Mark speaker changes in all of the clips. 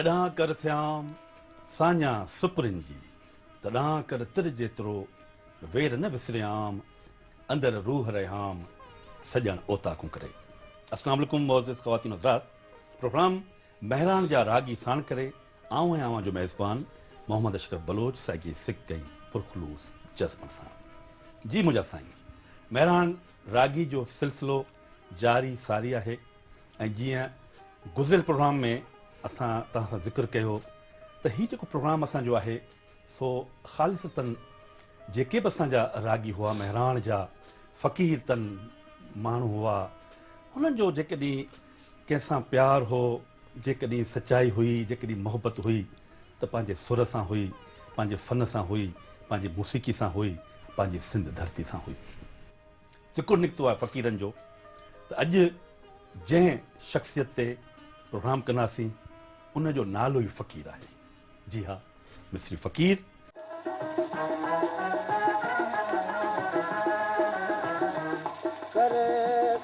Speaker 1: جڏان ڪر ٿيام ساڃان سپرين جي، تڏان ڪر تر جيترو وير نه وسريام، اندر روح رهيام سڄڻ اوطاقون ڪري. اسلام عليڪم معزز خواتين حضرات، پروگرام مهراڻ جا راڳي ساڻ ڪري آئون آهيان اوهان جو ميزبان محمد اشرف بلوچ ساڳي سڪ ۽ پرخلوص جذبن سان. جي منهنجا سائين، مهراڻ راڳي جو سلسلو جاري ساري آهي ۽ جيئن گذريل پروگرام ۾ اسان توهان سان ذڪر ڪيو ته هي جيڪو پروگرام اسان جو آهي سو خالصتاً جيڪي به اسان جا راڳي هئا، مهراڻ جا فقير تن ماڻهو هئا، انهن جو جيڪڏهن ڪنهن سان پيار هو، جيڪڏهن سچائي هئي، جيڪڏهن محبت هئي ته پنهنجي سر سان هئي، پنهنجي فن سان هئي، پنهنجي موسيقي سان هئي، پنهنجي سنڌ ڌرتي سان هئي. ذڪر نڪتو آهي فقيرن جو ته اڄ جنهن شخصيت تي پروگرام ڪنداسين ان جو نالو ئي فقير آهي. جي ها مصري فقير.
Speaker 2: ڪري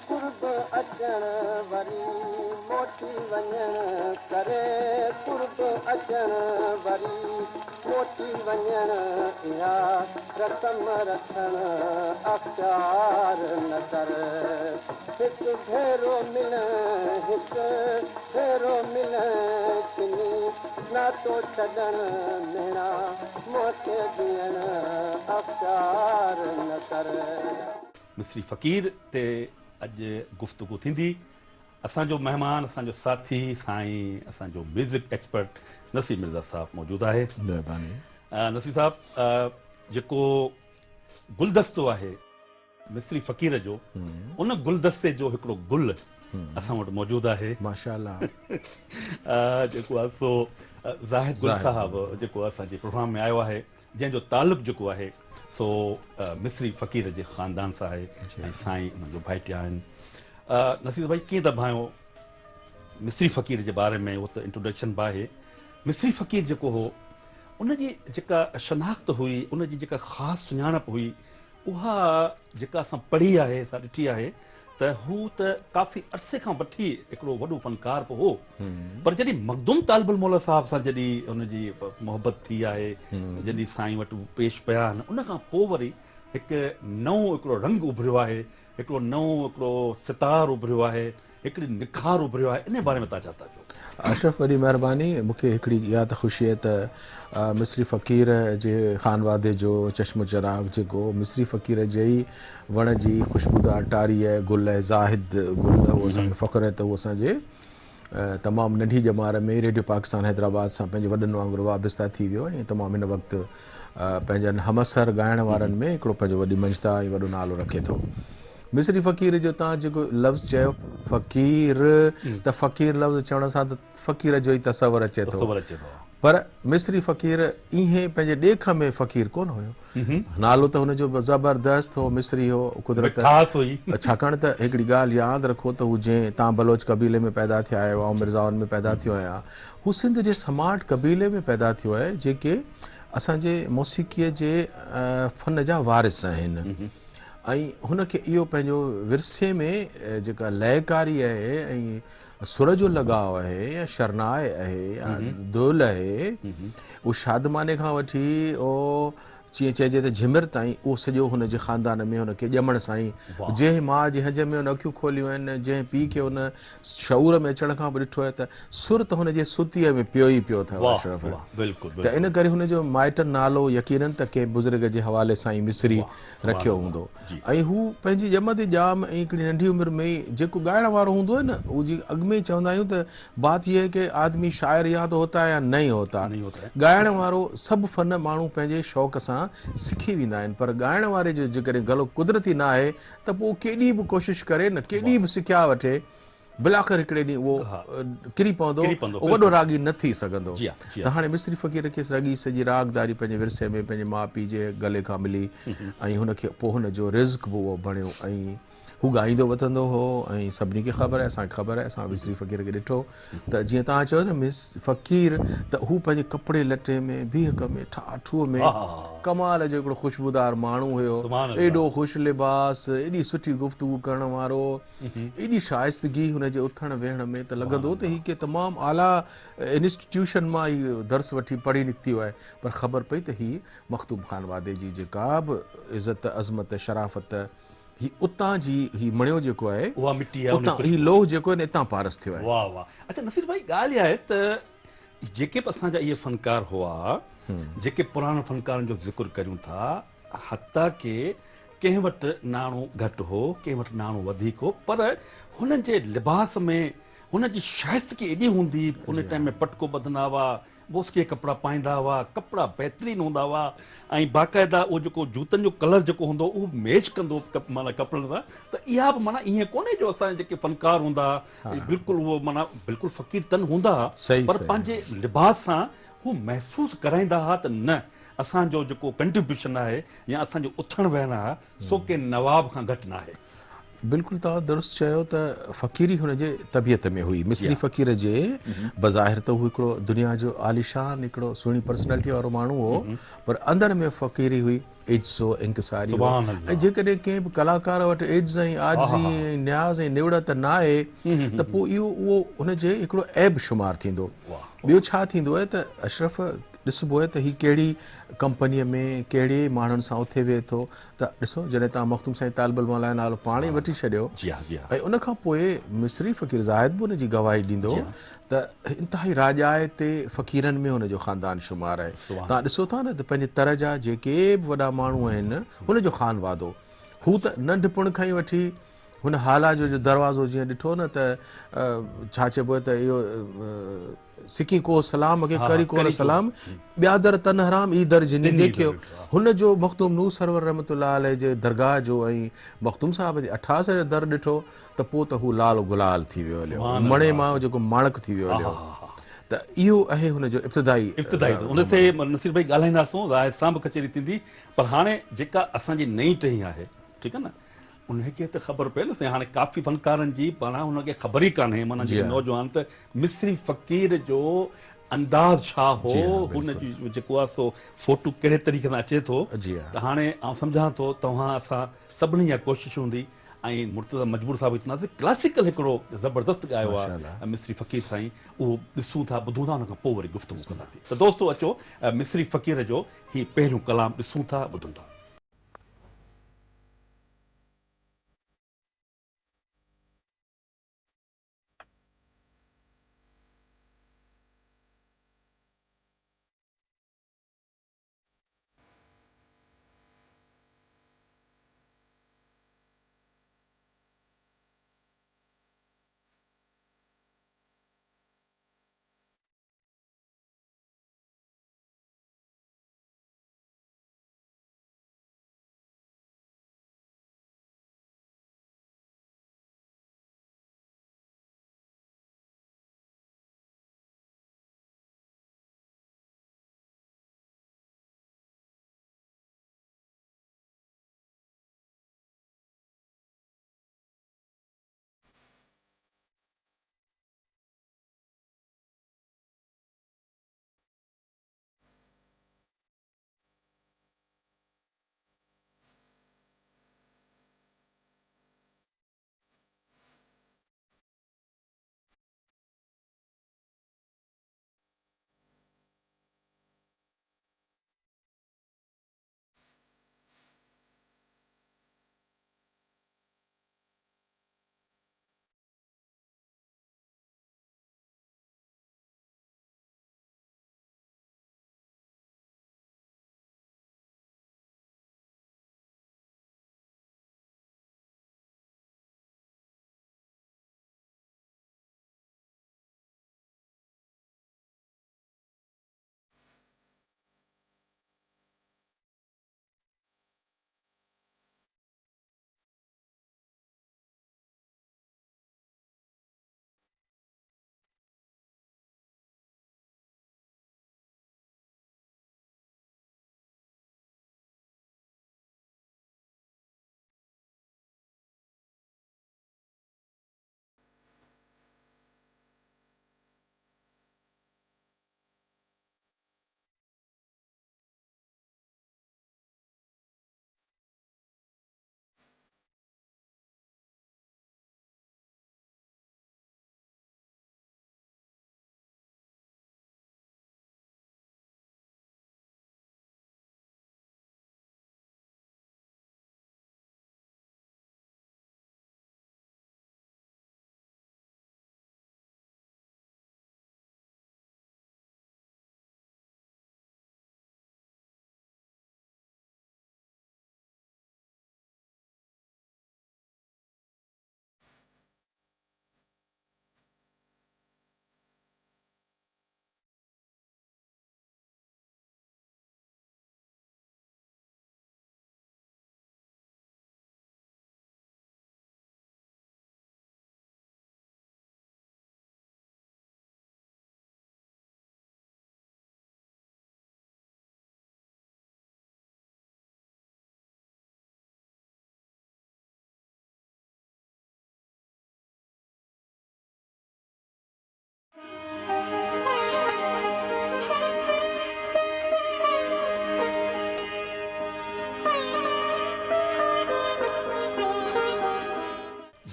Speaker 2: قرب اچڻ وري موٽي وڃڻ ڪري قرب اچڻ وري موٽي وڃڻ اها رسم رکڻ اختيار نه ڪر هڪ ڀيرو ملڻ هڪ ڀيرو ملڻ ڇني ناتو ڇڏڻ مهڻا منهن تي ڏيڻ اختيار نه ڪر.
Speaker 1: مصري فقير تي اڄ گفتگو ٿيندي. اسان جو مهمان اسان جو ساٿي سائين اسان جو ميوزڪ ايڪسپرٽ نصير مرزا صاحب موجود آهي.
Speaker 3: مهرباني.
Speaker 1: نصير صاحب جيڪو گلدستو آهي مصري فقير جو ان گلدستي جو هڪڙو گل اسان وٽ موجود آهي.
Speaker 3: ماشاءالله.
Speaker 1: جيڪو آهي سو زاهد گل صاحب جيڪو اسان جي پروگرام ۾ آيو آهي جنهن جو تعلق جيڪو آهي سو مصري فقير جي خاندان سان آهي ۽ سائين انهن جو ڀائٽيا آهن. نصير ڀائي ڪيئن ٿا ڀانئيو مصري فقير جي باري ۾ اهو ته انٽروڊڪشن به آهي. مصري فقير جيڪو هو ان جي جيڪا شناخت هئي ان جي جيڪا خاص سڃاڻپ هئي اها جيڪا اسان پڙهي آهي اسان ڏٺي آهي ته هو ته ڪافي عرصي کان وٺي هڪڙو وڏو فنڪار به هو پر جڏهن مخدوم طالب الموليٰ صاحب سان جڏهن هن جي محبت ٿي آهي جڏهن سائين وٽ پيش پيا آهن ان کان پوء وري هڪ نئون هڪڙو رنگ اڀريو آهي هڪڙو نئون هڪڙو ستار اڀريو آهي هڪڙي نکار اڀريو آهي انهي باري ۾ توهان ڇا ٿا چئو؟
Speaker 3: اشرف وڏي مهرباني مون کي هڪڙي اها ته خوشي آهي ته مصري فقير جي خانوادي جو چشم و چراغ جيڪو مصري فقير جي ئي وڻ جي خوشبودار ٽاري آهي گل آهي زاهد گل اهو اسان کي فخر آهي ته هو اسان جي تمام ننڍي ڄمار ۾ ئي ريڊيو پاڪستان حيدرآباد سان پنهنجي وڏن وانگر وابسته ٿي ويو ۽ تمام هن وقت پنهنجن همعصر ڳائڻ وارن ۾ هڪڙو پنهنجو وڏي مڃتا ۽ وڏو نالو رکي ٿو. مصري فقير جو تان جيڪو لفظ چيو فقير ته فقير لفظ چوڻ سان ته فقير جو ئي تصور اچي ٿو پر مصري فقير ايئن پنهنجي ڏيک ۾ فقير ڪونه هيو. نالو ته هن جو به زبردست هو، مصري هو، قدرت
Speaker 1: مٺاس هئي.
Speaker 3: ڇاڪاڻ ته هڪڙي ڳالهه ياد رکو ته هو جنهن تان بلوچ قبيلي ۾ پيدا ٿيا آهيو، آئون مرزائن ۾ پيدا ٿيو آهيان، هو سنڌ جي سماٽ قبيلي ۾ پيدا ٿيو آهي، جيڪي اسان جي موسيقيء جي فن جا وارث آهن ۽ هن کي اهو پنهنجو ورثي ۾ جيڪا لئڪاري آهي ۽ سر جو لڳاء آهي يا شرناء آهي يا دهل آهي اهو شادماني کان وٺي اهو جيئن چئجي ته جهمر تائين اهو سڄو هن جي خاندان ۾ هن کي ڄمڻ سان ئي جنهن ماء جي هنج ۾ هن اکيون کوليون آهن جنهن پيء کي هن شعور ۾ اچڻ کان پوء ڏٺو آهي ته سر ته هن جي ستيء ۾ پيو ئي پيو اٿو اشرف ته ان ڪري هن جو مائٽن نالو يقينن ته ڪنهن بزرگ جي حوالي سان ئي مصري رکيو هوندو ۽ هو پنهنجي ڄمندي ڄام ۽ هڪڙي ننڍي عمر ۾ ئي جيڪو ڳائڻ وارو هوندو آهي نه هو جي اڳ ۾ ئي چوندا آهيون ته بات يي هي ڪه آدمي شاعر يا تو هوتا هي يا نهين هوتا ڳائڻ وارو سڀ فن ماڻهو پنهنجي شوق سان سکي ويندا آهن پر ڳائڻ واري جو جيڪڏهن گلو قدرتي نه آهي ته پوء ڪيڏي به ڪوشش ڪري نه ڪيڏي به سکيا وٺي بالاخر هڪڙي ڏينهن اهو ڪري پوندو، اهو وڏو راڳي نه ٿي سگهندو. ته هاڻي مصري فقير کي رڳي سڄي راڳداري پنهنجي ورثي ۾ پنهنجي ماء پيء جي گلي کان ملي ۽ هن کي پوء هن جو رزق به اهو بڻيو ۽ هو ڳائيندو وتندو هو ۽ سڀني کي خبر آهي، اسان کي خبر آهي، اسان مصري فقير کي ڏٺو ته جيئن توهان چيو نه مس فقير ته هو پنهنجي ڪپڙي لٽي ۾ بيهڪ ۾ ٺاهه ٺوهه ۾ ڪمال جو هڪڙو خوشبودار ماڻهو هيو، ايڏو خوش لباس، ايڏي سٺي گفتگو ڪرڻ وارو، ايڏي شائستگي هن جي اٿڻ ويهڻ ۾ ته لڳندو ته هي ڪنهن تمام اعليٰ انسٽيٽيوشن مان هي درس وٺي پڙهي نڪتي آهي، پر خبر پئي ته هي مخدوم خان وادي جي جيڪا به عزت عظمت شرافت هي اتان جي هي مڻيو جيڪو آهي
Speaker 1: اها مٽي آهي
Speaker 3: اتان هي لوهه جيڪو آهي اتان پارس ٿيو آهي.
Speaker 1: واه واه اڇا نصير ڀائي ڳالهه اها آهي ته جيڪي به اسان جا اهي فنڪار هئا جيڪي پراڻن فنڪارن جو ذڪر ڪريون ٿا حتيٰ ڪي ڪنهن وٽ ناڻو گهٽ هو ڪنهن وٽ ناڻو وڌيڪ هو پر هنن جي لباس ۾ هن جي شائستگي ايڏي هوندي ان ٽائيم ۾ پٽڪو ٻڌندا هئا بوسڪي ڪپڙا پائيندا هئا، ڪپڙا بهترين هوندا هئا ۽ باقاعده اهو جيڪو جوتن جو ڪلر جيڪو هوندو هو اهو ميچ ڪندو هو معنيٰ ڪپڙن سان ته اها به معنيٰ ائين ڪونهي جو اسان جا جيڪي فنڪار هوندا هئا بلڪل اهو معنيٰ بلڪل فقير تن هوندا هئا پر پنهنجي لباس سان هو محسوس ڪرائيندا هئا ته نه اسان جو جيڪو ڪنٽريبيوشن آهي يا اسان جو اٿڻ ويهڻ آهي سو ڪنهن نواب کان گهٽ ناهي.
Speaker 3: بلڪل توهان درست چيو ته فقيري هن جي طبيعت ۾ هئي. مصري فقير جي بظاهر ته هو هڪڙو دنيا جو عاليشان هڪڙو سهڻي پرسنالٽي وارو ماڻهو هو پر اندر ۾ فقيري هئي، عجز هو، انڪساري هو ۽ جيڪڏهن ڪنهن به ڪلاڪار وٽ عجز ۽ عاجزي ۽ نياز ۽ نوڙت ناهي ته پوء اهو اهو هن جي هڪڙو عيب شمار ٿيندو. ٻيو ڇا ٿيندو آهي ته اشرف ڏسبو آهي ته هي ڪهڙي ڪمپنيء ۾ ڪهڙي ماڻهن سان اٿي ويهي ٿو ته ڏسو جڏهن توهان مخدوم سائين طالب الموليٰ جو نالو پاڻ ئي وٺي ڇڏيو ۽ ان کان پوء مصري فقير زاهد به ان جي گواهي ڏيندو ته انتهائي راڄائي تي فقيرن ۾ هن جو خاندان شمار آهي. توهان ڏسو ٿا نه ته پنهنجي تر جا جيڪي به وڏا ماڻهو آهن هن جو خان وادو هو ته ننڍپڻ کان ئي وٺي هن هالا جو دروازو جيئن ڏٺو نه ته ڇا چئبو آهي ته اهو سڪي ڪو سلام کي ڪري ڪو نه سلام ٻيا در تن حرام اي در جني ديکيو هن جو مخدوم نوح سرور رحمت الله عليه جي درگاهه جو ۽ مخدوم صاحب جي اٺاس جو در ڏٺو ته پوء ته هو لال گلال ٿي ويو هليو مڻي مان جيڪو ماڻڪ ٿي ويو هليو ته اهو اهي هن جو ابتدائي
Speaker 1: ابتدائي ان تي نصير ڀائي ڳالهائينداسون زاهد سان به ڪچهري ٿيندي پر هاڻي جيڪا اسان جي نئين ٽهي آهي ٺيڪ آهي نه انهي کي ته خبر پئي نه سائين هاڻي ڪافي فنڪارن جي پاڻ هن کي خبر ئي ڪانهي معنيٰ جيڪي نوجوان ته مصري فقير جو انداز ڇا هو هن جي جيڪو آهي سو فوٽو ڪهڙي طريقي سان اچي ٿو ته هاڻي آئون سمجهان ٿو توهان اسان سڀني جا ڪوشش هوندي ۽ مرتضيٰ مجبور صاحب کي چونداسين ڪلاسيڪل هڪڙو زبردست ڳايو آهي مصري فقير سائين اهو ڏسون ٿا ٻڌون ٿا ان کان پوء وري گفتگو ڪنداسين ته دوستو اچو مصري فقير جو هي پهريون ڪلام ڏسون ٿا ٻڌون ٿا.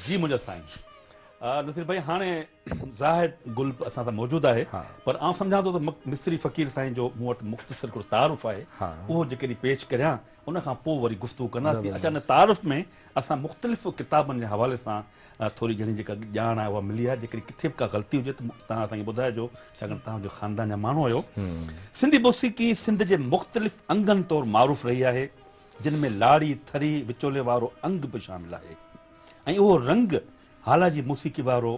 Speaker 1: جي منهنجا سائين. نصير ڀائي هاڻي زاهد گل به اسان سان موجود آهي پر آئون سمجهان ٿو ته مصري فقير سائين جو مون وٽ مختصر هڪڙو تعارف آهي اهو جيڪڏهن پيش ڪريان ان کان پوء وري گفتگو ڪنداسين. اچا ان تعارف ۾ اسان مختلف ڪتابن جي حوالي سان ٿوري گهڻي جيڪا ڄاڻ آهي اها ملي آهي جيڪڏهن ڪٿي به ڪا غلطي هجي ته توهان اسان کي ٻڌائجو ڇاڪاڻ توهان جو خاندان جا ماڻهو آهيو. سنڌي موسيقي سنڌ جي مختلف انگن طور معروف رهي آهي جن ۾ لاڙي، ٿري، وچولي وارو انگ به شامل آهي ۽ اهو رنگ هالا جي موسيقي وارو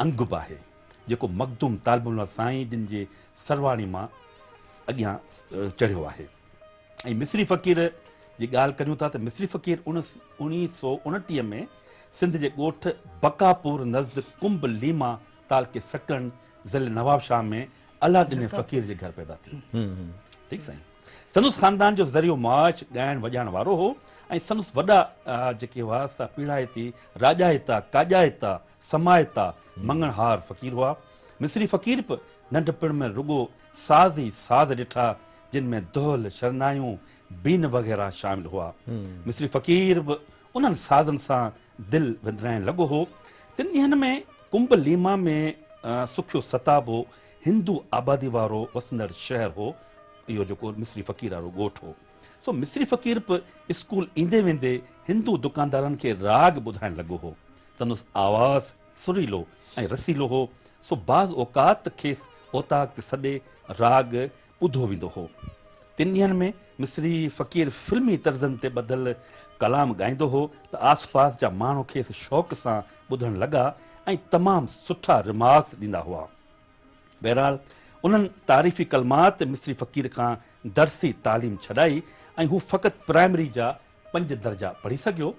Speaker 1: انگ به آهي جيڪو مخدوم طالب الموليٰ سائين جن جي سرواڻي مان اڳيان چڙهيو آهي ۽ مصري فقير جي ڳالهه ڪريون ٿا ته مصري فقير 1929 ۾ سنڌ جي ڳوٺ بقاپور نزد ڪنب ليما تعلقي سڪرنڊ ضلعي نوابشاهه ۾ الله ڏني فقير جي گهر پيدا ٿيو. ٺيڪ سائين. سندس خاندان جو ذريعو معاش ڳائڻ وڄائڻ وارو هو ۽ سندس وڏا جيڪي هئا سا پيڙهائتي، راڄائتا، ڪاڄائتا، سمائتا، مڱڻهار فقير هئا. مصري فقير به ننڍپڻ ۾ رڳو ساز ئي ساز ڏٺا جن ۾ دهل، شرنايون، بين وغيره شامل هئا. مصري فقير به انهن سازن سان دل وندرائڻ لڳو هو. تن ڏينهن ۾ ڪنب ليما ۾ سکيو ستابو هندو آبادي وارو وسندڙ شهر هو. اهو جيڪو مصري فقير وارو ڳوٺ هو. سو مصري فقير به اسڪول ايندي ويندي هندو دڪاندارن کي راڳ ٻڌائڻ لڳو هو. سندس آواز سريلو ۽ رسيلو هو، سو بعض اوقات کيس اوطاق تي سڏي راڳ ٻڌو ويندو هو. تن ڏينهن ۾ مصري فقير فلمي طرزن تي ٻڌل ڪلام ڳائيندو هو ته آس پاس جا ماڻهو کيس شوق سان ٻڌڻ لڳا ۽ تمام سٺا رمارڪس ڏيندا هئا. بهرحال انهن تعريفي ڪلمات مصري فقير کان درسي تعليم ڇڏائي ۽ هو فقط پرائمري جا پنج درجا پڙهي سگهيو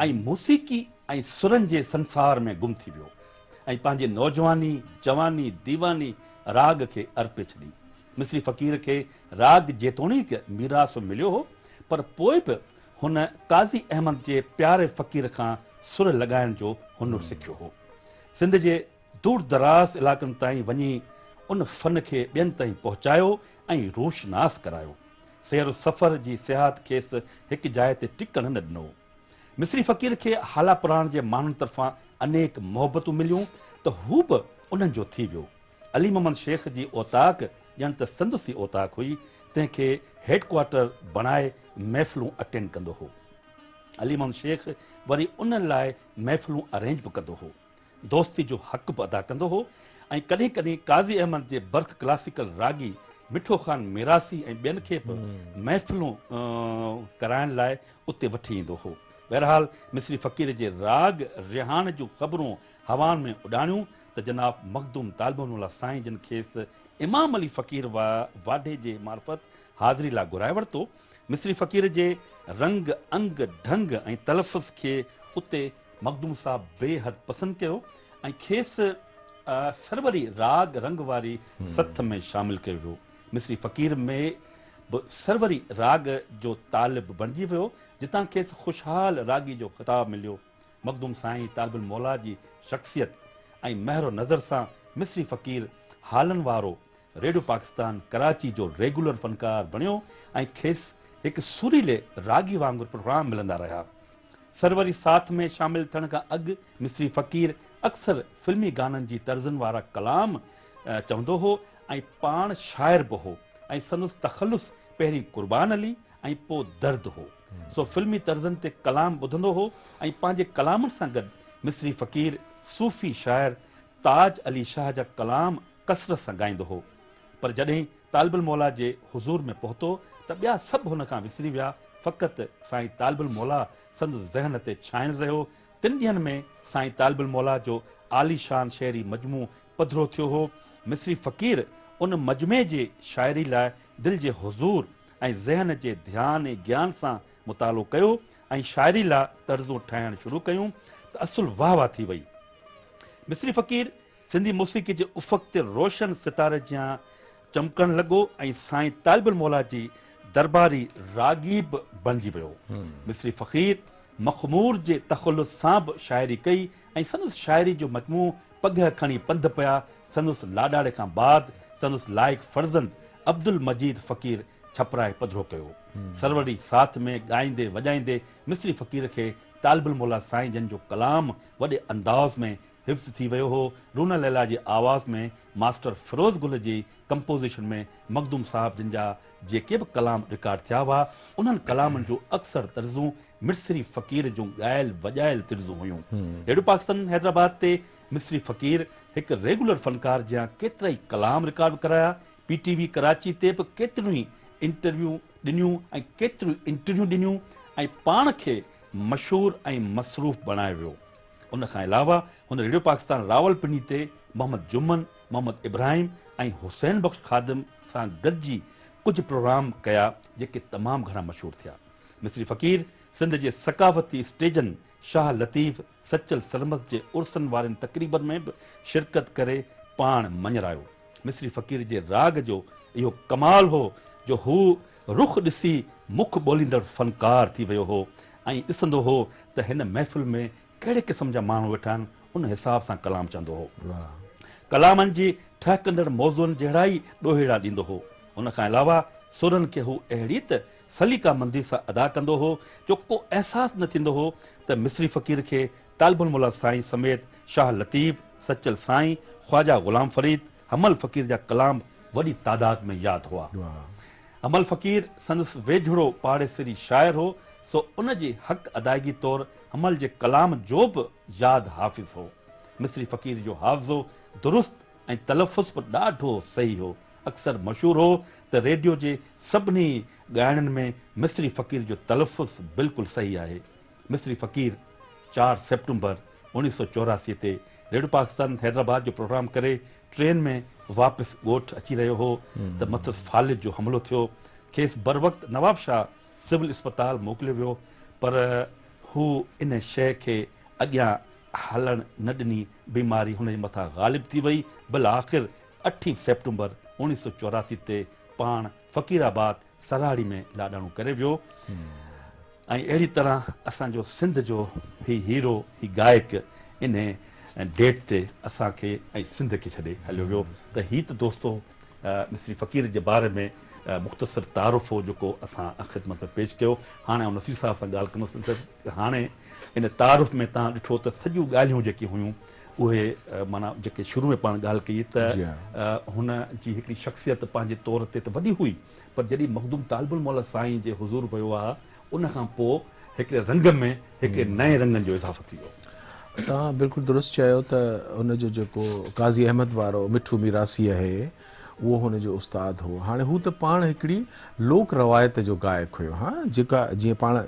Speaker 1: ۽ موسيقي ۽ سرن جي سنسار ۾ گم ٿي ويو ۽ پنهنجي نوجواني، جواني، ديواني راڳ کي ارپي ڇڏي. مصري فقير کي راڳ جيتوڻيڪ ميراث ۾ مليو هو پر پوء به هن قاضي احمد جي پياري فقير کان سر لڳائڻ جو هنر سکيو هو. سنڌ جي دور دراز علائقن تائين وڃي ان فن کي ٻين تائين پهچايو ۽ روشناس ڪرايو. سير و سفر جي سياحت کيس هڪ جاء تي ٽڪڻ نه ڏنو. مصري فقير کي هالا پراڻ جي ماڻهن طرفان انيڪ محبتون مليون ته هو به انهن جو ٿي ويو. علي محمد شيخ جي اوطاق ڄڻ ته سندس ئي اوطاق هئي، تنهن کي هيڊ ڪوارٽر بڻائي محفلون اٽينڊ ڪندو هو. علي محمد شيخ وري ان لاء محفلون ارينج به ڪندو هو. دوستي جو حق به ادا ڪندو هو ۽ ڪڏهن ڪڏهن قاضي احمد جي برک ڪلاسيڪل راڳي مٺو خان ميراثي ۽ ٻين کي به محفلون ڪرائڻ لاء اتي وٺي ايندو هو. بهرحال مصري فقير جي راڳ رهاڻ جون خبرون هوائن ۾ اڏاڻيون ته جناب مخدوم طالب الموليٰ سائين جن کيس امام علي فقير واڍي جي معرفت حاضري لاء گهرائي ورتو. مصري فقير جي رنگ انگ ڍنگ ۽ تلفظ کي اتي مخدوم صاحب بي حد پسند ڪيو ۽ کيس سروري راڳ رنگ واري سٿ ۾ شامل ڪيو ويو. مصري فقير ۾ به سروري راڳ جو طالب بڻجي ويو، جتان کيس خوشحال راڳي جو خطاب مليو. مخدوم سائين طالب الموليٰ جي شخصيت ۽ مهر و نظر سان مصري فقير هالن وارو ريڊيو پاڪستان ڪراچي جو ريگيولر فنڪار بڻيو ۽ کيس هڪ سريلي راڳي وانگر پروگرام ملندا رهيا. سروري ساٿ ۾ شامل ٿيڻ کان اڳ مصري فقير اڪثر فلمي گانن جي طرزن وارا ڪلام چوندو هو ۽ پاڻ شاعر به هو ۽ سندس تخلص پهرين قربان علي ۽ پوء درد هو سو فلمي طرزن تي ڪلام ٻڌندو هو ۽ پنهنجي ڪلامن سان گڏ مصري فقير صوفي شاعر تاج علي شاهه جا ڪلام ڪثرت سان ڳائيندو هو پر جڏهن طالب الموليٰ جي حضور ۾ پهتو ته ٻيا سڀ هن کان وسري ويا، فقط سائين طالب الموليٰ سندس ذهن تي ڇانيل رهيو. تن ڏينهن ۾ سائين طالب الموليٰ جو عاليشان شعري مجموعو پڌرو ٿيو هو. مصري فقير ان مجمعي جي شاعري لاء دل جي حضور ۽ ذهن جي ڌيان ۽ گيان سان مطالعو ڪيو ۽ شاعري لاء طرزون ٺاهڻ شروع ڪيون ته اصل واهه واهه ٿي وئي. مصري فقير سنڌي موسيقي جي افق تي روشن ستاري جيان چمڪڻ لڳو ۽ سائين طالب الموليٰ جي درباري راڳي به بڻجي ويو. مصري فقير مخمور جي تخلص سان به شاعري ڪئي ۽ سندس شاعري جو مجموعو پڳهه کڻي پنڌ پيا سندس لاڏاڻي کان بعد سندس لائق فرزند عبدالمجيد فقير ڇپرائي پڌرو ڪيو. سروري ساٿ ۾ ڳائيندي وڄائيندي مصري فقير کي طالب الموليٰ سائين جن جو ڪلام وڏي انداز ۾ حفظ ٿي ويو هو. رونا ليليٰ جي آواز ۾ ماسٽر فيروز گل جي ڪمپوزيشن ۾ مخدوم صاحب جن جا جيڪي به ڪلام رڪارڊ ٿيا هئا، انهن ڪلامن جون اڪثر طرزون مصري فقير جون ڳايل وڄايل طرزون هيون. ريڊيو پاڪستان حيدرآباد تي مصري فقير هڪ ريگيولر فنڪار جيان ڪيترائي ڪلام رڪارڊ ڪرايا. پي ٽي وي ڪراچي تي به ڪيتريون ئي انٽرويون ڏنيون ۽ ڪيتريون انٽرويون ڏنيون ۽ پاڻ کي مشهور ۽ مصروف بڻايو ويو. ان کان علاوه هن ريڊيو پاڪستان راولپنڊي تي محمد جمن، محمد ابراهيم ۽ حسين بخش خادم سان گڏجي ڪجهه پروگرام ڪيا جيڪي تمام گهڻا مشهور ٿيا. مصري فقير سنڌ جي ثقافتي اسٽيجن شاهه لطيف، سچل سرمست جي عرسن وارين تقريبن ۾ به شرڪت ڪري پاڻ مڃرايو. مصري فقير جي راڳ جو اهو ڪمال هو جو هو رخ ڏسي مک ٻوليندڙ فنڪار ٿي ويو هو ۽ ڏسندو هو ته هن محفل ۾ ڪهڙي قسم جا ماڻهو ويٺا آهن ان حساب سان ڪلام چوندو هو. ڪلامن جي ٺهڪندڙ موضوعن جهڙا ئي ڏوهيڙا ڏيندو هو. ان کان علاوه سرن کي هو اهڙي ته سليقه مندي سان ادا ڪندو هو جو ڪو احساس نه ٿيندو هو ته مصري فقير کي طالب الموليٰ سائين سميت شاهه لطيف، سچل سائين، خواجه غلام فريد، حمل فقير جا ڪلام وڏي تعداد ۾ ياد هئا. حمل فقير سندس ويجهڙو پاڙيسري شاعر هو، سو ان جي حق ادائگي طور حمل جي ڪلام جو به ياد حافظ هو. مصري فقير جو حافظو درست ۽ تلفظ به ڏاڍو صحيح هو. اڪثر مشهور هو ته ريڊيو جي سڀني ڳائڻن ۾ مصري فقير جو تلفظ بلڪل صحيح آهي. مصري فقير چار سيپٽمبر 1984 تي ريڊيو پاڪستان حيدرآباد جو پروگرام ڪري ٽرين ۾ واپس ڳوٺ اچي رهيو هو ته مٿس فالج جو حملو ٿيو. کيس بروقت نوابشاهه سول اسپتال موڪليو ويو پر هو ان شيء کي اڳيان هلڻ نه ڏني، بيماري هن جي مٿان غالب ٿي وئي، بالآخر اٺين سيپٽمبر 1984 تي پاڻ فقير آباد سرهاڙي ۾ لاڏاڻو ڪري ويو ۽ اهڙي طرح اسان جو سنڌ جو هي هيرو هي گائڪ انهي ڊيٽ تي اسان کي ۽ سنڌ کي ڇڏي هليو ويو ته هي ته دوستو مصري فقير جي باري ۾ مختصر تعارف هو جيڪو اسان خدمت ۾ پيش ڪيو. هاڻي آئون نصير صاحب سان ڳالهه ڪندس ته هاڻي ان تعارف ۾ توهان ڏٺو ته سڄيون ڳالهيون جيڪي هيون اهي معنيٰ جيڪي شروع ۾ پاڻ ڳالهه ڪئي ته هن جي هڪڙي شخصيت پنهنجي طور تي ته وڏي هئي پر جڏهن مخدوم طالب الموليٰ سائين جي حضور ويو آ ان کان پوء هڪڙي رنگ ۾ هڪڙي نئين رنگن جو اضافو ٿي ويو.
Speaker 3: توهان بلڪل درست چيو ته هن جو جيڪو قاضي احمد وارو مٺو ميراثي آهي اهو هن جو استاد هو. هاڻي هو ته پاڻ هڪڙي لوڪ روايت جو گائڪ هيو ها جيڪا جيئن پاڻ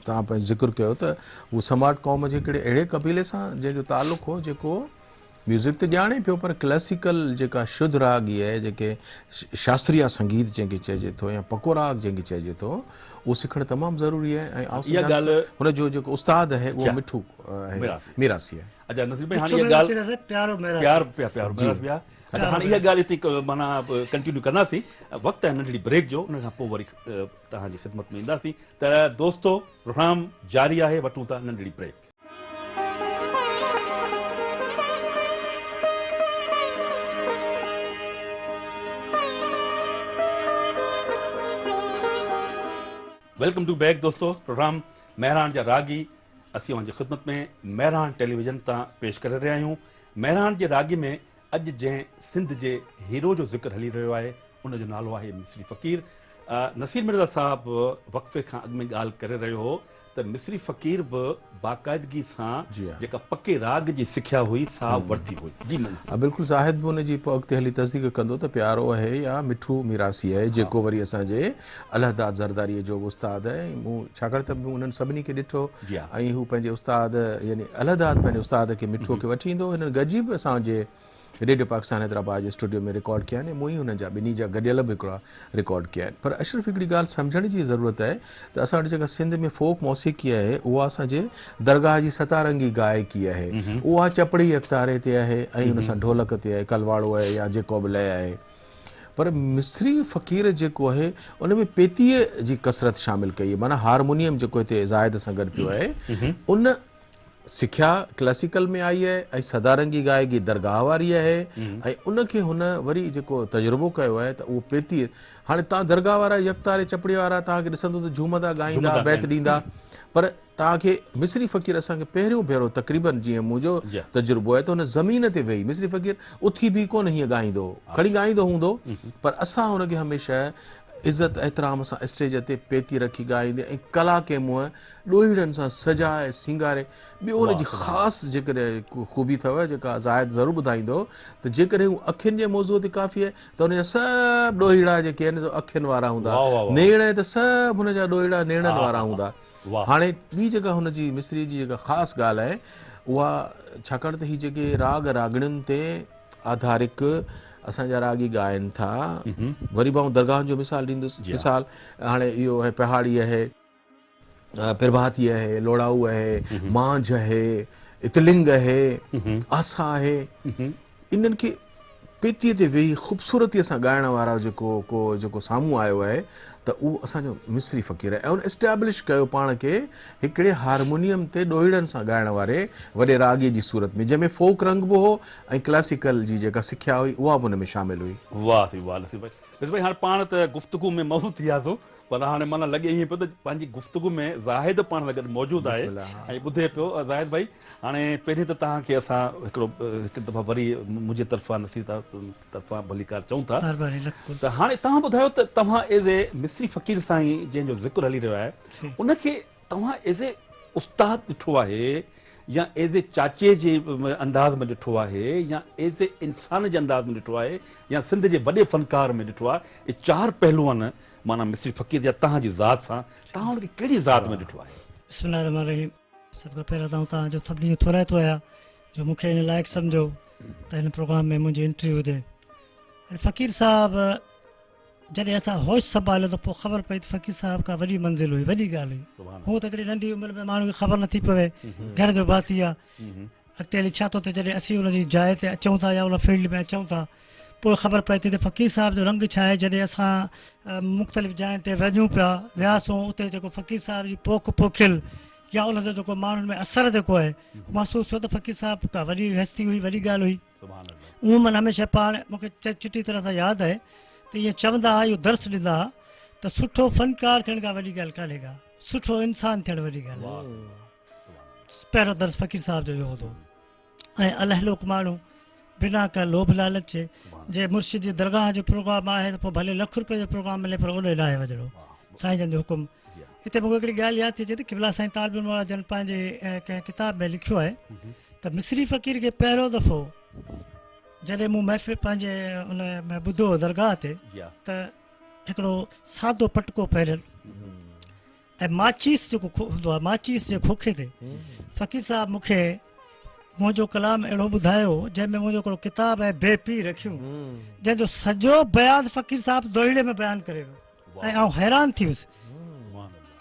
Speaker 3: توهان پنهنجو ذڪر ڪيو ته هو سماٽ قوم جي هڪڙي اهڙي قبيلي سان جنهن جو تعلق هو جيڪو ميوزڪ ته ڄاڻي پيو پر ڪلاسيڪل جيڪا شڌ راڳ ئي آهي جيڪي شاستريه سنگيت جنهن کي چئجي ٿو يا پڪو راڳ جنهن کي چئجي ٿو اهو سکڻ تمام ضروري آهي ۽ آئون سمجهان ٿو هن جو جيڪو استاد آهي اهو مٺو آهي ميراثي آهي.
Speaker 1: اچا نصير ڀائي هاڻي اها ڳالهه پيارو پيارو ميراثي آهي. اچا هاڻي اها ڳالهه هتي معنيٰ ڪنٽينيو ڪنداسين وقت آهي ننڍڙي بريڪ جو ان کان پوء وري توهان جي خدمت ۾ اينداسين ته دوستو پروگرام جاري آهي وٺون ٿا ننڍڙي بريڪ. Welcome to back دوستو پروگرام مهراڻ جا راڳي اسين اوهان جي خدمت ۾ مهراڻ ٽيليويزن تان پيش ڪري رهيا آهيون مهراڻ جي راڳي ۾ اڄ جنهن سنڌ جي هيرو جو ذڪر هلي رهيو آهي ان جو نالو آهي مصري فقير. نصير مرزا صاحب وقفي کان اڳ ۾ ڳالهه ڪري رهيو هو ته مصري فقير به باقاعدگي سان جيڪا پڪي راڳ جي سکيا هئي سا ورتي هئي. جي نصير.
Speaker 3: ها بلڪل زاهد به ان جي پوء اڳتي هلي تصديق ڪندو ته پيارو آهي يا مٺو ميراثي آهي جيڪو وري اسان جي الهداد زرداريء جو به استاد آهي ۽ مون ڇاڪاڻ ته مون انهن سڀني کي ڏٺو ۽ هو پنهنجي استاد يعني الهداد پنهنجي استاد کي مٺو کي وٺي ايندو هو هنن گڏجي به اسان جي ريڊيو پاڪستان حيدرآباد جي اسٽوڊيو ۾ رڪارڊ ڪيا آهن ۽ مون ئي انهن جا ٻنهي جا گڏيل به هڪڙا رڪارڊ ڪيا آهن پر اشرف هڪڙي ڳالهه سمجهڻ جي ضرورت آهي ته اسان وٽ جيڪا سنڌ ۾ فوڪ موسيقي آهي اها اسان جي درگاهه جي ستارنگي گائڪي آهي اها چپڙي يڪتاري تي آهي ۽ ان سان ڍولڪ تي آهي ڪلواڙو آهي يا جيڪو به لئه آهي پر مصري فقير جيڪو آهي ان ۾ پيتيء جي ڪثرت شامل ڪئي معنيٰ هارمونيم جيڪو هتي زاهد سان گڏ پيو آهي ان. سکيا ڪلاسيڪل ۾ آئي آهي ۽ سدارنگي گائيگي درگاهه واري آهي ۽ ان کي هن وري جيڪو تجربو ڪيو آهي ته اهو پيتي هاڻي تان درگاهه وارا يڪتاري چپڙي وارا توهان کي ڏسندو ته جهومندا ڳائيندا بيت ڏيندا پر توهان کي مصري فقير اسان کي پهريون ڀيرو تقريبن جيئن منهنجو تجربو آهي ته هن زمين تي ويهي مصري فقير اٿي بيهي ڪونه هيئن ڳائيندو هو کڻي ڳائيندو هوندو پر اسان هن کي هميشه عزت احترام سان اسٽيج تي پيتي رکي ڳائيندي ۽ ڪلا ڪي منهن ڏوهيڙن سان سجائي سينگاري ٻيو ان جي خاص جيڪڏهن خوبي اٿو جيڪا زاهد ضرور ٻڌائيندو ته جيڪڏهن هو اکين جي موضوع تي ڪافي آهي ته ان جا سڀ ڏوهيڙا جيڪي آهن سو اکين وارا هوندا نيڻ آهي ته سڀ هن جا ڏوهيڙا نيڻن وارا هوندا هاڻي ٻي جيڪا هن جي مصري جي جيڪا خاص ڳالهه آهي اها ڇاڪاڻ ته هي جيڪي راڳ راڳڻين تي آڌارڪ اسان جا راڳي ڳائن ٿا وري به آئون درگاهن جو مثال ڏيندس مثال هاڻي اهو آهي پهاڙي آهي پرڀاتي آهي لوڙائو آهي مانجهه آهي اتلنگ آهي آسا آهي انهن کي پيتيء تي ويهي خوبصورتيء سان ڳائڻ وارو جيڪو ڪو جيڪو سامهون آيو آهي ته اهو اسان جو مصري فقير آهي ۽ ان اسٽيبلش ڪيو پاڻ کي هڪڙي هارمونيم تي ڏوهيڙن سان ڳائڻ واري وڏي راڳي جي صورت ۾ جنهن ۾ فوڪ رنگ به هو ۽ ڪلاسيڪل جي جيڪا سکيا هئي اها به ان ۾ شامل هئي.
Speaker 1: واه سائين واه نصير ڀائي نصير ڀائي هاڻ پاڻ ته گفتگو ۾ محو ٿي وياسون پر هاڻي معنيٰ لڳي ائين پيو ته پنهنجي گفتگو ۾ زاهد پاڻ سان گڏ موجود آهي ۽ ٻڌي پيو زاهد ڀائي هاڻي پهرين ته توهان کي اسان هڪڙو هڪ دفعا وري منهنجي طرفان نصير طرفان ڀليڪار چئون ٿا ته هاڻي توهان ٻڌايو ته توهان ايز اي مصري فقير سائين جنهن جو ذڪر هلي رهيو آهي ان کي توهان ايز اي استاد ڏٺو آهي يا ايز اي چاچي جي انداز ۾ ڏٺو آهي يا ايز اي انسان جي انداز ۾ ڏٺو آهي يا سنڌ جي وڏي فنڪار ۾ ڏٺو آهي اهي چار پهلو آهن معنيٰ مصري فقير جا توهان جي ذات سان توهان ان کي ڪهڙي ذات ۾ ڏٺو آهي؟
Speaker 4: بسم الله الرحمٰن الرحيم سڀ کان پهريان ته آئون توهان جو سڀني جو ٿورائتو آهيان جو مون کي ان لائق سمجهو ته هن پروگرام ۾ منهنجي انٽري هجي ۽ فقير صاحب جڏهن اسان هوش سنڀاليو ته پوء خبر پئي ته فقير صاحب ڪا وڏي منزل هئي وڏي ڳالهه هئي هونء ته هڪڙي ننڍي عمر ۾ ماڻهو کي خبر نٿي پوي گهر جو ڀاتي آهي اڳتي هلي ڇا ٿو ٿئي جڏهن اسين ان جي جاء تي اچون ٿا يا ان فيلڊ ۾ اچون ٿا پوء خبر پئي ٿي ته فقير صاحب جو رنگ ڇا آهي جڏهن اسان مختلف جاين تي وڃون پيا وياسون اتي جيڪو فقير صاحب جي پوک پوکيل يا ان جو جيڪو ماڻهن ۾ اثر جيڪو آهي محسوس ٿيو ته فقير صاحب ڪا وڏي هستي هئي وڏي ڳالهه هئي عموماً هميشه پاڻ مون کي چٽي طرح سان ياد آهي ته ائين چوندا هئا اهو درس ڏيندا هئا ته سٺو فنڪار ٿيڻ کان وڏي ڳالهه ڪانهي ڪا سٺو انسان ٿيڻ وڏي ڳالهه آهي پهريون درس فقير صاحب جو اهو هوندو ۽ الهه لوڪ ماڻهو بنا ڪنهن لوڀ لالچ جي جي مرشد جي درگاهه جو پروگرام آهي ته پوء ڀلي لک روپئي جو پروگرام ملي پر اوڏي ناهي وڃڻو سائين جن جو حڪم هتي مون کي هڪڙي ڳالهه ياد ٿي اچي ته قبلا سائين طالب الموليٰ جن پنهنجي ڪنهن ڪتاب ۾ لکيو آهي ته مصري فقير کي پهريون دفعو جڏهن مون محفل پنهنجي ان ۾ ٻڌو درگاهه تي ته هڪڙو سادو پٽڪو پهريل ۽ ماچيس جيڪو هوندو آهي ماچيس جي کوکي تي فقير صاحب مون کي منهنجو ڪلام اهڙو ٻڌايو جنهن ۾ منهنجو هڪڙو ڪتاب آهي بي پير اکيون جنهن جو سڄو بيان فقير صاحب دوهيڙي ۾ بيان ڪري ويو ۽ آئون حيران ٿي ويس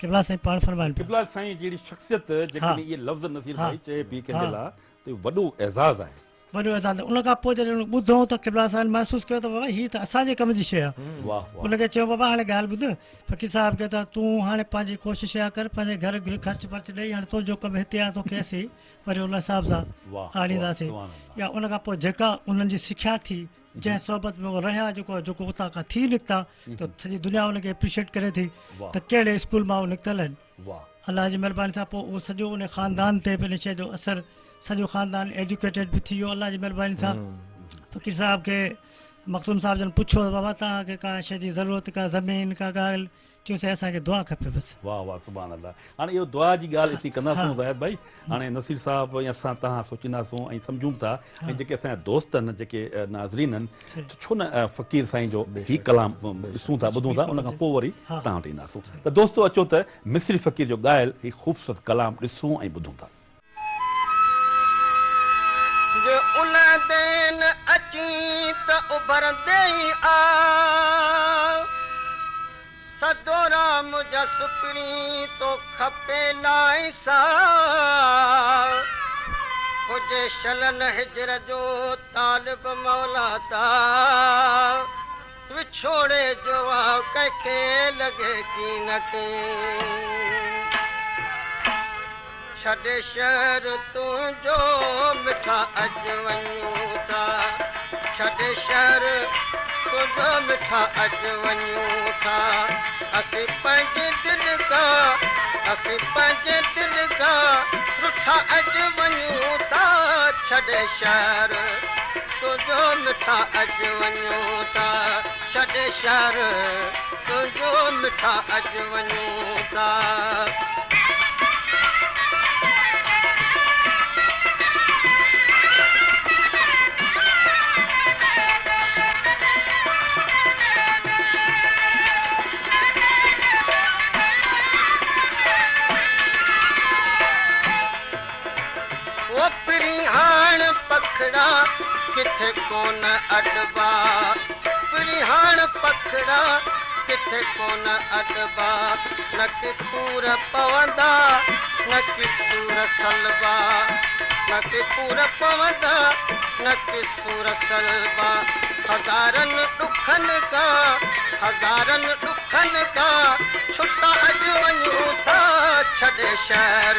Speaker 4: قبلا سائين پاڻ فرمائن پيا.
Speaker 1: قبلا سائين جهڙي شخصيت جيڪڏهن اهي لفظ نصير ڀائي چئي پئي ڪنهن جي لاء ته اهو وڏو اعزاز آهي.
Speaker 4: وڏو اعزاز آهي. ان کان پوء جڏهن ان ٻڌو ته قبلا سائين محسوس ڪيو ته بابا هي ته اسان جي ڪم جي شيء آهي. ان کي چيو بابا هاڻي ڳالهه ٻڌ فقير صاحب کي ته تون هاڻي پنهنجي ڪوشش اها ڪر پنهنجي گهر کي خرچ برچ ڏئي هاڻي تنهنجو ڪم هتي آهي توکي اسين وري ان حساب سان آڻينداسين يا ان کان پوء جيڪا انهن جي سکيا ٿي جنهن صحبت ۾ هو رهيا جيڪو جيڪو اتان کان ٿي نڪتا ته سڄي دنيا ان کي اپريشيٽ ڪري ٿي ته ڪهڙي اسڪول مان هو نڪتل آهن الله جي مهرباني سان پوء اهو سڄو ان خاندان تي به ان شيء جو اثر سڄو خاندان ايجوڪيٽيڊ به ٿي ويو الله جي مهرباني سان فقير صاحب کي مخدوم صاحب جن پڇيو ته بابا توهان کي ڪا شيء جي ضرورت ڪا زمين ڪا ڳالهه چيو سائين اسان کي دعا کپي بس.
Speaker 1: واه واه سبحان الله هاڻي اهو دعا جي ڳالهه اتي ڪنداسون زاهد ڀائي هاڻي نصير صاحب ۽ اسان توهان سوچينداسون ۽ سمجهون به ٿا ۽ جيڪي اسان جا دوست آهن جيڪي ناظرين آهن ته ڇو نه فقير سائين جو هي ڪلام ڏسون ٿا ٻڌون ٿا ان کان پوء وري توهان وٽ اينداسون ته دوستو اچو ته مصري فقير جو ڳايل هي خوبصورت ڪلام ڏسون ۽ ٻڌون ٿا.
Speaker 2: جي الهندين اچين ته اڀرندين آء. سڌو رام جا سپرين تو کپي لائين ساء. هجي شل نه هجر جو طالب مولا تا. وڇوڙي جو واء ڪنهن کي لڳي ڪين ڪين. ڇڏي شهر تنهنجو مٺا اڄ وڃون ٿا، ڇڏي شهر تنهنجو مٺا اڄ وڃون ٿا. اسين پنهنجي دل کان، اسين پنهنجي دل کان رٺا اڄ وڃون ٿا. ڇڏي شهر تنهنجو مٺا اڄ وڃون ٿا، ڇڏي شهر تنهنجو مٺا اڄ وڃون ٿا. او پرين هاڻ پکڙا ڪٿي ڪونه اڏبا، پرين هاڻ پکڙا ڪٿي ڪونه اڏبا. نه ڪي پور پوندا نه ڪي سور سلبا، نه ڪي پور پوندا نه ڪي سور سلبا. هزارن ڏکن کان، هزارن ڏکن کان ڇٽا اڄ وڃون ٿا. ڇڏي شهر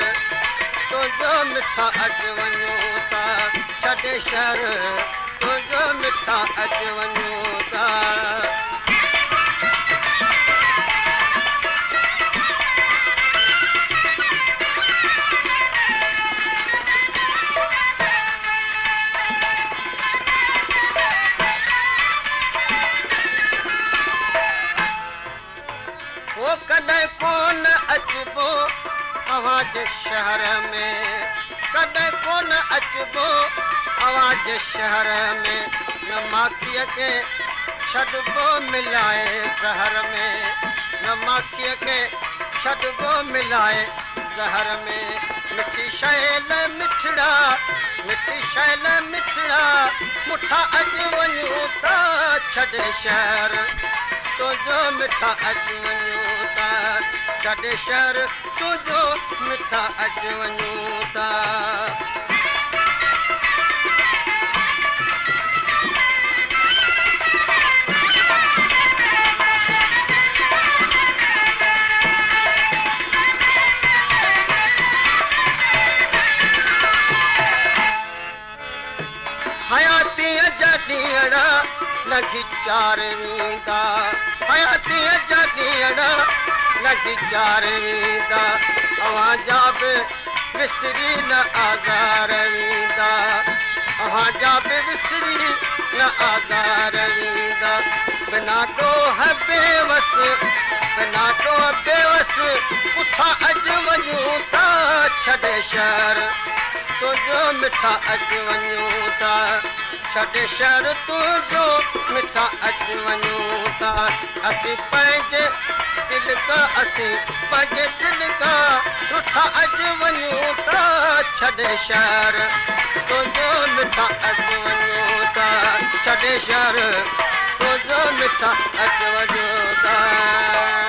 Speaker 2: تنهنجو مٺا اڄ وڃون ٿا، ڇڏي شهر تنهنجو مٺا اڄ وڃون ٿا. هو ڪڏهن ڪونه اچبو اوهان جي شهر ۾، ڪڏهن ڪونه اچبو اوهان جي شهر ۾. نه ماکيء کي ڇڏبو ملائي زهر ۾، نه ماکيء کي ڇڏبو ملائي زهر ۾. مٺي شيل مٺڙا، مٺي شيل مٺڙا مٺا اڄ وڃون ٿا. ڇڏي شهر تنهنجو مٺا اڄ وڃون ٿا، ڇڏي شهر تنهنجو مٺا اڄ وڃون ٿا. حياتيء جا ڏينهڙا لنگهي چار ويندا، حياتيء جا ڏينهڙا لنگهي چار ويندا. اوهان جا به وسري نه آزار ويندا، اوهان جا به وسري نه آزار ويندا. بنا ڏوهه بيوس، بنا ڏوهه بيوس پٺا اڄ وڃون ٿا. ڇڏي شهر تنهنجو مٺا اڄ وڃون ٿا، ڇڏي شهر تنهنجو مٺا اڄ وڃون ٿا. اسين پنهنجي دل کان، اسين پنهنجي دل کان رٺا اڄ وڃون ٿا. ڇڏي شهر تنهنجو مٺا اڄ وڃون ٿا، ڇڏي شهر تنهنجو مٺا اڄ وڃون ٿا.